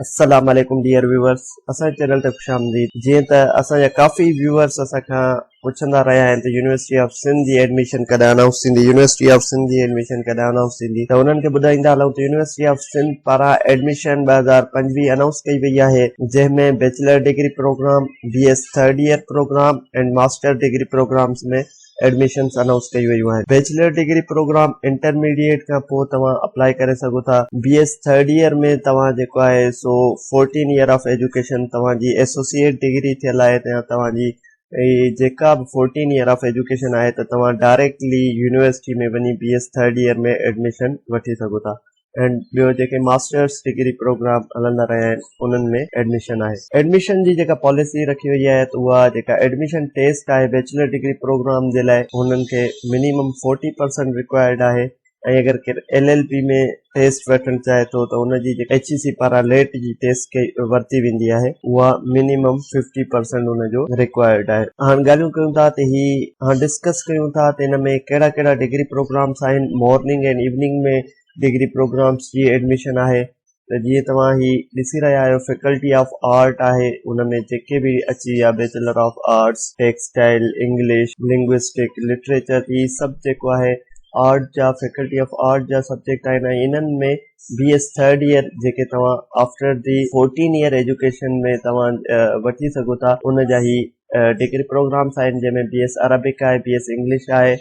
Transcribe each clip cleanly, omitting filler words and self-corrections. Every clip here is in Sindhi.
السلام عليڪم ڊيئر ويوئرس اسان جي چينل تي خوش آمديد جيئن ته اسان جا ڪافي ويوئرس اسان کان پڇندا رهيا آهن ته يونيورسٽي آف سنڌ جي ايڊميشن ڪڏهن انائونس ٿيندي يونيورسٽي آف سنڌ جي ايڊميشن ڪڏهن انائونس ٿيندي ته انهن کي ٻڌائيندا هلون ته يونيورسٽي آف سنڌ پاران ايڊميشن 2025 انائونس ڪئي وئي آهي جنهن ۾ bachelor degree programme B S third year programme and master degree programmes ۾ admissions announce ڪيون ويون آهن. بيچلر ڊگري پروگرام انٽرميڊيٽ کان پوء توهان اپلائي ڪري سگهو ٿا. بي ايس ٿرڊ ايئر ۾ توهان جيڪو آهي سو فورٽين ايئر آف ايجوڪيشن توهان جي ايسوسيئيٽ ڊگري ٿيل آهي ته يا توهان جي جيڪا به فورٽين ايئر آف ايجوڪيشن آهي ته توهان ڊائريڪٽلي يونيورسٽي ۾ وڃي B S third year ۾ admission وٺي سگهو ٿا. ۽ ٻيو جيڪي ماسٽرس ڊگري پروگرام هلندا رهيا آهن انهن ۾ ايڊميشن آهي. ايڊميشن جي جيڪا پاليسي رکي وئي آهي ته اها جيڪا ايڊميشن ٽيسٽ آهي بيچلر ڊگري پروگرام جي لاء هنن کي منيمم فورٽي پرسنٽ رڪوائرڊ آهي ۽ اگر ڪير ايل ايل بي ۾ ٽيسٽ وٺڻ چاهي ٿو ته ان جي جيڪا ايڇ اي سي پاران ليٽ جي ٽيسٽ ڪئي ورتي ويندي آهي اها منيمم ففٽي پرسنٽ ان جو رڪوائرڊ آهي. هاڻ ڳالهيون ڪيون ٿا ته هي هاڻ ڊسڪس ڪيون ٿا ته ان ۾ ڪهڙا ڪهڙا ڊگري پروگرامس آهن مارننگ ۽ ايوننگ ۾ ڊگري پروگرامس جي ايڊميشن آهي ته جيئن توهان هي ڏسي رهيا آهيو فيڪلٽي آف آرٽ آهي ان ۾ جيڪي به اچي ويا bachelor of arts textile English linguistic literature هي سڀ جيڪو آهي آرٽ جا فيڪلٽي آف آرٽ جا سبجيڪٽ آهن ۽ انهن ۾ بي ايس ٿرڊ ايئر جيڪي توهان after the fourteen year education ۾ توهان وٺي سگهو ٿا ان جا هي ڊگري پروگرامس آهن جنهن ۾ بي ايس عربڪ آهي بي ايس انگلش آهي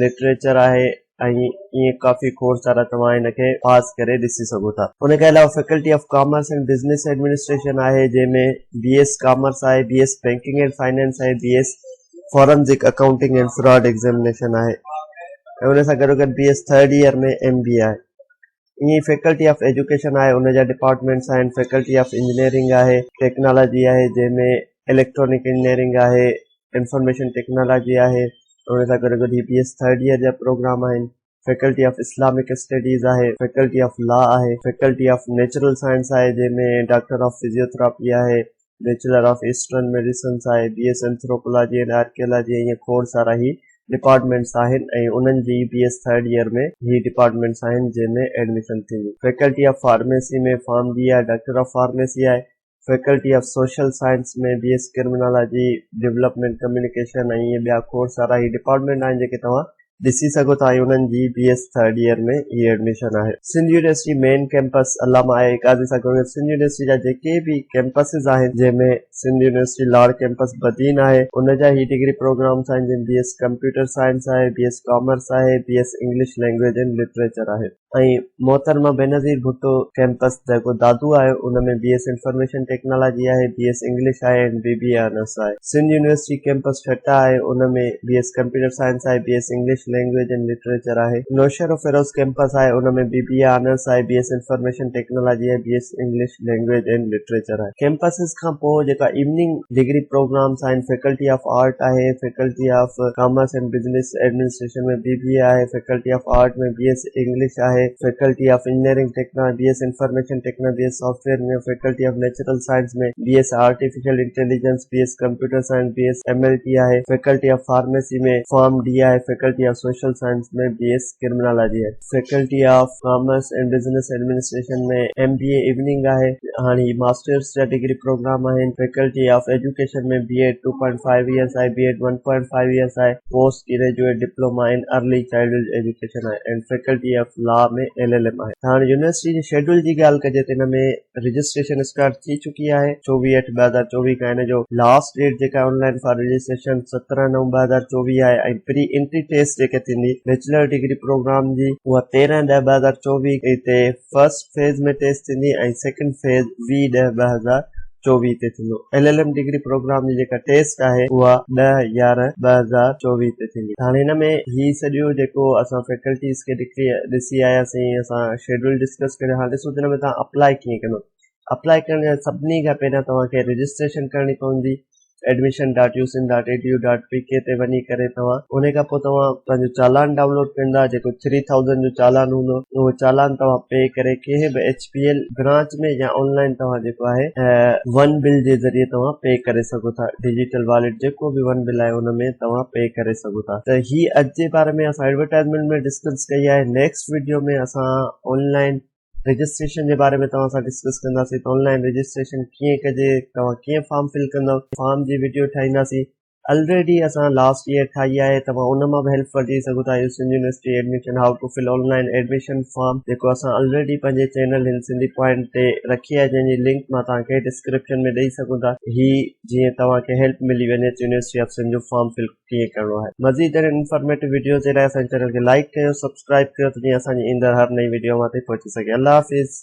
لٽريچر آهي ۽ ائين ڪافي کوڙ سارا توهان هن کي پاس ڪري ڏسي سگهو ٿا ان کان علاوه faculty of commerce and business administration آهي جنهن ۾ بي ايس ڪامرس آهي B S banking and finance آهي B S forensic accounting and fraud examination آهي ۽ ان سان گڏوگڏ B S third year ۾ M B آهي ائين ئي فيڪلٽي آف ايجوڪيشن آهي ان جا ڊپارٽمينٽس آهن فيڪلٽي آف انجنيئرنگ آهي ٽيڪنالاجي آهي جنهن ۾ اليڪٽرانڪ انجنيئرنگ آهي انفارميشن ٽيڪنالاجي آهي ان سان گڏوگڏ هي بي ايس ٿرڊ ايئر جا پروگرام آهن فيڪلٽي آف اسلامڪ اسٽڊيز آهي فيڪلٽي آف لا آهي فيڪلٽي آف نيچرل سائنس آهي جنهن ۾ ڊاڪٽر آف فزيوٿراپي آهي بيچلر آف ايسٽرن ميڊيسنس آهي، B S anthropology and archaeology ۽ ائين کوڙ سارا هي ڊپارٽمينٽس آهن ۽ انهن جي ئي بي ايس ٿرڊ ايئر ۾ هي ڊپارٽمينٽس آهن جنهن ۾ ايڊميشن ٿيندي. Faculty of pharmacy ۾ form D آهي، ڊاڪٽر آف فارميسي آهي. Faculty of social science ۾ B S criminology, development communication ۽ ائين ٻيا کوڙ سارا هي ڊپارٽمينٽ آهن جيڪي توهان ڏسي سگهو ٿا ۽ انهن جي بي ايس ٿرڊ ايئر ۾ هي ايڊميشن آهي. سنڌ يونيورسٽي مين ڪيمپس علامه آء آء قاضي سان گڏ سنڌ يونيورسٽي جا جيڪي به ڪيمپسز آهن جنهن ۾ سنڌ يونيورسٽي لاڙ ڪيمپس بدين آهي ان جا هي ڊگري پروگرامس آهن جنهن بي ايس ڪمپيوٽر سائنس آهي بي ايس ڪامرس آهي B S English language and literature آهي. ۽ محترمه بينظير ڀٽو ڪيمپس جيڪو دادو آهي ان ۾ بي ايس انفارميشن ٽيڪنالاجي آهي بي ايس انگلش آهي ۽ بي بي اي آنرس آهي. سنڌ يونيورسٽي ڪيمپس ٺٽه آهي ان ۾ بي ايس ڪمپيوٽر سائنس آهي B S English language and literature آهي. نوشهروفيروز ڪيمپس آهي ان ۾ بي بي اي آنرس آهي بي ايس انفارميشن ٽيڪنالاجي آهي B S English language and literature آهي. ڪيمپسز کان پوء جيڪا ايوننگ ڊگري پروگرامس آهن فيڪلٽي آف آرٽ آهي faculty of commerce and business administration ۾ B B اي آهي faculty of art ۾ B S English آهي faculty of engineering technology B S information technology B S software ۾ faculty of natural science ۾ B S artificial intelligence B S computer science B S M L T آهي faculty of pharmacy ۾ form D آهي faculty of social science ۾ B S criminology آهي faculty of commerce and business administration ۾ M B A evening آهي هاڻي هي ماسٽرس جا ڊگري پروگرام آهن faculty of education ۾ B Ed 2.5 years آهي بي ايڊ 1.5 يئرس آهي post graduate diploma in early childhood education آهي ۽ faculty of law ۾ L L M آهي. هاڻ يونيورسٽي جي شيڊول جي ڳالهه ڪجي ته ان ۾ رجسٽريشن اسٽارٽ ٿي چڪي آهي 24 اٺ 2024 کان ان جو لاسٽ ڊيٽ جيڪا آهي آن لائن فار رجسٽريشن 17 نو 2024 آهي ۽ پري انٽري ٽيسٽ جيڪا ٿيندي بيچلر ڊگري پروگرام جي اها 13 ڏهه 2024 تي فرسٽ فيز ۾ ٽيسٽ ٿيندي ۽ سيڪنڊ فيز 20 ڏهه 2024 تي ٿيندو. L L M degree programme جي جيڪا ٽيسٽ آهي اها 10 11 2024 تي ٿيندي. هاڻي هن ۾ هي سڄو جيڪو اسان فيڪلٽيز کي ڊگري ڏسي آياسين اسان شيڊول ڊسڪس ڪري هاڻي ڏسون ته هن ۾ توهان اپلائي ڪيئن ڪندو. اپلائي ڪرڻ جا سڀني کان پهريان توهان کي رجسٽريشن ڪرڻي پوندي. Admission dot U Sindh dot E D U dot P K تي وڃي ڪري توهان انهي کان پوء توهان پنهنجو چالان ڊائونلوڊ ڪندا جيڪو ٿري ٿائوزنڊ جو چالان هوندو اهو چالان توهان پي ڪري ڪنهن به ايڇ پي ايل برانچ ۾ يا آن لائن توهان جيڪو آهي ون بل جي ذريعي توهان پي ڪري سگهو ٿا ڊجيٽل واليٽ جيڪو به ون بل آهي ان ۾ توهان پي ڪري سگهو ٿا ته هي اڄ جي باري ۾ اسان ايڊورٽائزمينٽ ۾ ڊسڪس ڪئي آهي نيڪسٽ وڊيو ۾ اسان آن لائن رجسٽريشن جي باري ۾ توهان سان ڊسڪس ڪنداسين ته آنلائن رجسٽريشن ڪيئن ڪجي، توهان ڪيئن فارم فل ڪندؤ، فارم جي وڊيو ٺاهينداسين. الريڊي اسان لاسٽ ييئر ٺاهي آهي توهان ان مان به هيلپ وٺي سگهو ٿا. اهو Sindh university admission how to fill online admission form جيڪو اسان الريڊي پنهنجي چينل هن سنڌي پوائنٽ تي رکي آهي جنهن جي لنڪ مان توهان کي ڊسڪرپشن ۾ ڏئي سگهون ٿا هي جيئن توهان کي هيلپ ملي وڃي ته يونيورسٽي آف سنڌ جو فارم فل ڪيئن ڪرڻو آهي. مزيد اهڙين انفارميٽو وڊيوز جي لاء اسان جي چينل کي لائيڪ ڪيو سبسڪرائيب ڪيو ته جيئن اسان جي ايندڙ هر نئين وڊيو اوهان تائين پهچي سگهي. الله حافظ.